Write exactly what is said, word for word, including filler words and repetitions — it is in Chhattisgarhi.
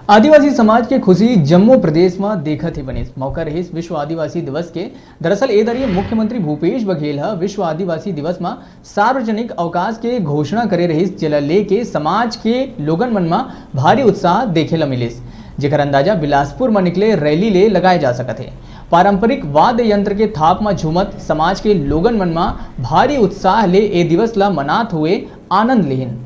आदिवासी समाज के खुशी जम्मो प्रदेश म देखत ही बनिस। मौका रहिस विश्व आदिवासी दिवस के। दरअसल ए दरी मुख्यमंत्री भूपेश बघेल ह विश्व आदिवासी दिवस म सार्वजनिक अवकाश के घोषणा करे रहिस, जेला लेके समाज के लोगन मन म भारी उत्साह देखे ल मिलिस, जेकर अंदाजा बिलासपुर म निकले रैली ले लगाए जा सकत हे। पारंपरिक वाद्य यंत्र के थाप म झूमत समाज के लोगन मन म भारी उत्साह ले ए दिवस ल मनात हुए आनंद लेहिन।